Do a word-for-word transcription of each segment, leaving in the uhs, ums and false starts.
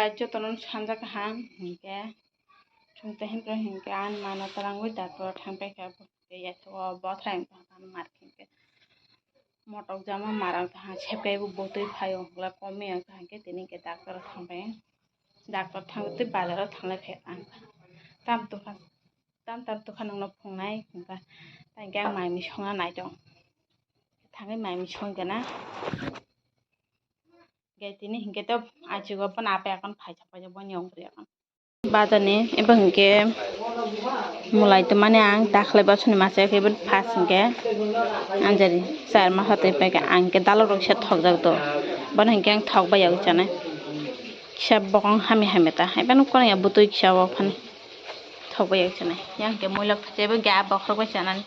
Jotono sanja kaham hinkhe, chwng tei hinwi hinkhe ani mano twrangwi doctor thang paikha, bo hinkhe yathego bothra wngkha, mar hinkhe motok jama mar wngkha, sepkaibo bwtwi phaio, hwnkhe komi wngkha hinkhe tini hinkhe doctor thang pai, doctor thang tei bazaro thanglai phaio ang tam tokha. Tam tam tokha nwngno phungnai hinkha, tei hinkhe ang mai mui songna naitong, thangwi mai mui songkhe na. Hinkhe tini hinkhe to achugo phano apai akon phaisa phaisa boni ongkri akon. Bazarni ebo hinkhe mulai twmani ang dakhwlai bosoni masa khe ebo first hinkhe anjari char masa tei paikha ang hinkhe dalok rok kisa thokjak do, bono hinkhe ang thok bai ya chanai kisa bokong hamya hamya ta, haibano kono ya bwtwi kisa o phani. Thok bai yakchanai. Yang ke muilok thachai bo ge a bokhorok bai chanani.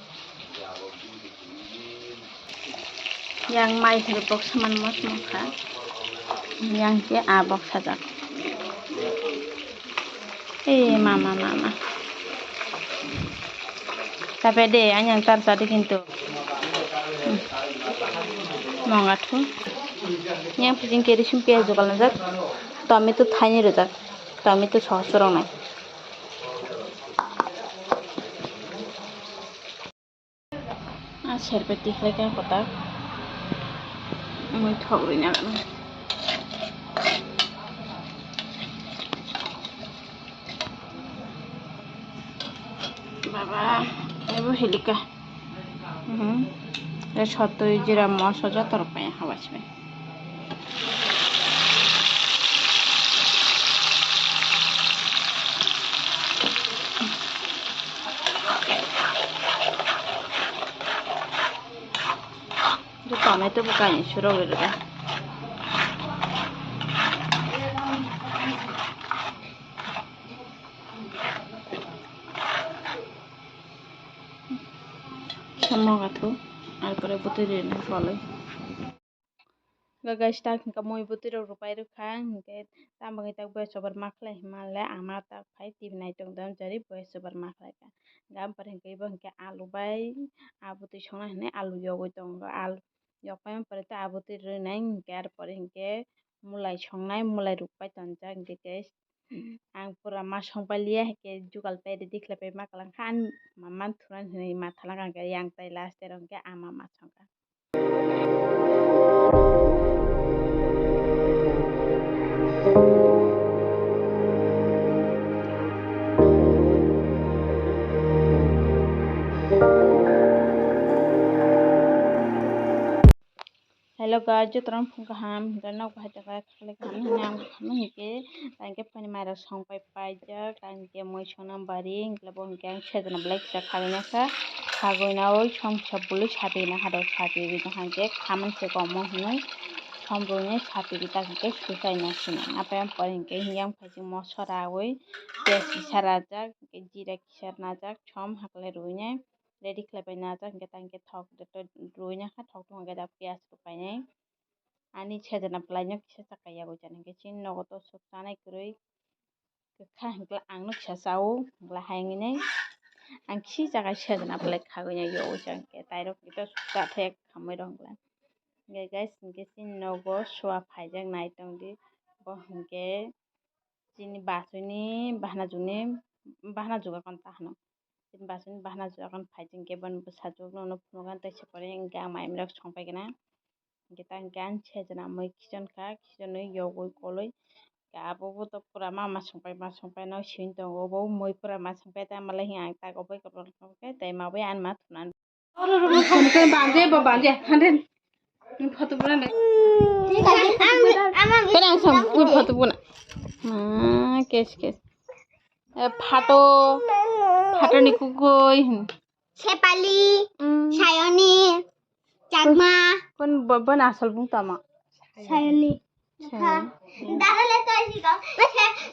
Yang mai thwrwk bok saman mos mos kha. Yang ke a bok sajak. Ei mama, mama. Tape de, anyang tar sadi kintu. Hmm. Monga thu. Yang pijing keri sum piyaj jokal najak. Tomato thaini rwjak. Tomato sos rok nai. A serpe tikhlai khe kotak. Mui thok rwina gana. Baba, ebo hilika. Mhm. Tei sotwi jira moso joto rok pai habasbai. Tomato bo kainwi surogwi rwdi. Kisa moga thu, ar pore bwtwi rwna phalwi. Ga guys, tak hingka mui bwtwi rok rwpai rwkha, hinkhe tamo khe tak voice over ma khlai hima le ama tak phai T V nai tong tong jari voice over ma khlai kha. Ga pore hinkhe bo hinkhe alu bai a bwtwi songna hinwi alu yogwi tongo, alu yokpai pore tei a bwtwi rwnai hinkhe, ar pore hinkhe mulai songnai, mulai rukpai tonjak hinkhe guys. Ang pura ma songpai liya, hinkhe jugal pai ready khlaipai ma kwlangkha, ani mama thunani hinwi ma thalangkha, hinkhe yang tai last ero hinkhe ama ma songkha. Hello guys, jotono phung kaham, hinkhe nok bahai tongkha, khakle kaham hinwi ang kaham hinkhe, tangkhe phani mairok songpai paijak, tangkhe mui songna bari, hinkhe bo hinkhe ang sejana belai kisa khagwi nakha, khagwi naui song kisa bului sati nakha do, sati ri nakha hinkhe khamani se komo hinwi som rwinai sati ri tak hinkhe suchai nasinai, apai pore hinkhe yang phaising mosora ui piyaj kisa rajak, hinkhe jira kisa rajak, som hakle rwinai. Ready khlaipai najak, hinkhe tangkhe thok rwui nakha, thok thung hinkhe da piyaj rwpainai. Ani sejana bwlaino kisa chakha yagwi chana hinkhe chini nogo to swk chanai kwrwi kwkha hinkhe angno kisa chao hinkhe hai hinwi nai ang kisi chakha sejana bwlai khagwi nai yogwi chang hinkhe tairok kisa swk chathai khamwi rw hinkhe. Hinkhe guys hinkhe chini nogo suwa phaijak nai tongdi bo hinkhe chini bachwini bahana jugni bahana juga kon ta hwno. Chini bachwini bahana juga kon phai chwng khe boni bwsajwk no phunukha tei se pore hinkhe ang mai mirok songpai gana. Hinkhe ta hinkhe ang sejana mui khichon kha, khichonwi yogwi kolwi. Hinkhe abo bo to pura ma ma songpai ma songpai no sini tongo, bo mui pura ma songpai ta malai hinkhe ang tak obai kwbang khe tei ma bai ani ma thunani. Banje, bo banje, hundred. Photo buna de. Kena ang sam, ui photo buna. Ah, kes, kes. Eh, phato, phato ni kukui. Sepali, mm. Sayoni, Chakma. Kon bo-, bo na asal bung tama. Sayoni. Sayoni. Darale to asiko.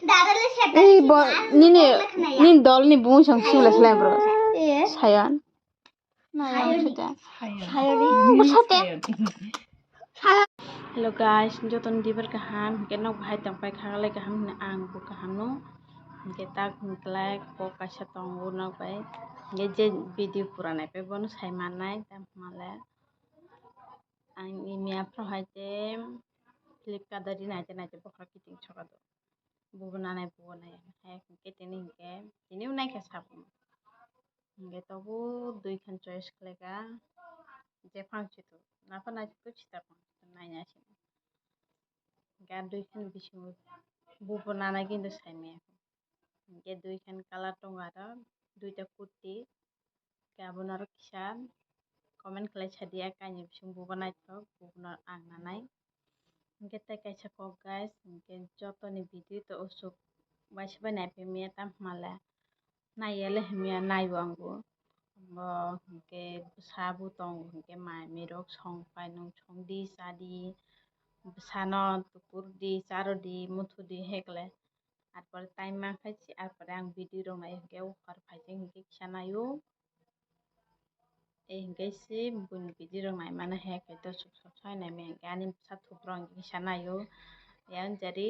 Darale Sepali. Ei, bo, nini, nini dol ni bung sang sula sila bro. Sayon. Sayori. Sayori. Sayori. Hello guys, jotono dibar kaham, hinkhe nok bahai tongpai khaklai kaham hinwi ang bo kaham no. Hinkhe tak hinkhlai kok kaisa tongo nok bai. Hinkhe je video pura naipai bono sai mannai, tamo le ang imiya phro hai te Flipkart o ri naite naite bokhorok kiting soka do. Bubo nanai, bubo nai. Hai hwnkhe tini hwnkhe, tini naikha sabung. Hwnkhe tobo dui khan choice khlaikha. Jephang chitu. Napha naichukto chita phang chitu naina sini. Hwnkhe dui khan bisingo bubo nanai kintu saimaya. Hwnkhe dui khan colour tongo aro duita kurti. Hwnkhe abono aro kisa comment khlai sadi, kainwi bising bubo naithok, bubono ang nanai. Hwnkhe tei kaisa kok guys, hwnkhe jotoni video to usuk waisa bai naiphai manya, tamo hwnle naiyale himya naibo angbo. Bo hwnkhe bwsa bo tongo, hwnkhe mai mirok song pai nung songdi chadi, bwsano tukurdi charodi muthudi hekle. Arpore time mankha se, arpore ang video rok nai hwnkhe o hor phaising hwnkhe kisa naio. E hwnkhe se buini video rok naimano hai khe to suk suk sai naimaya hwnkhe ani bwsa thubrok hwnkhe kisa naio. Yang jari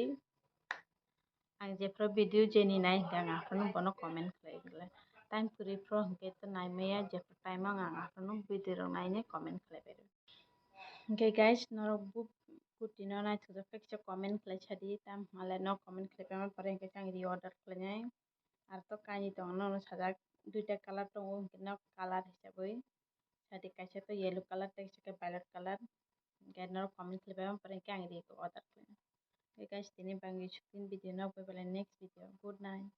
ang jephru video jeni nai hwnkhe ang aphuru bono comment khlai khlai. Time kwrwi phru hwnkhe to naimaya, jephru time o ang aphuru video rok naine comment khlai bai rw. Hwnkhe guys, norok bo kurti no naithokjak khe kisa comment khlai sadi, tamo hwnle no comment khlai paima pore hwnkhe ang reorder khlainai. Ar to kainwi tongo, nono sajak duita colour tongo, hwnkhe nok colour hisabwi sadi, kaisa to yellow colour tei kaisa khe violet colour. Hwnkhe norok comment khlai paima pore hwnkhe ang reorder khlainai. Hwnkhe guys, tini bagwi suktin video, nok bai belai next video. Good night.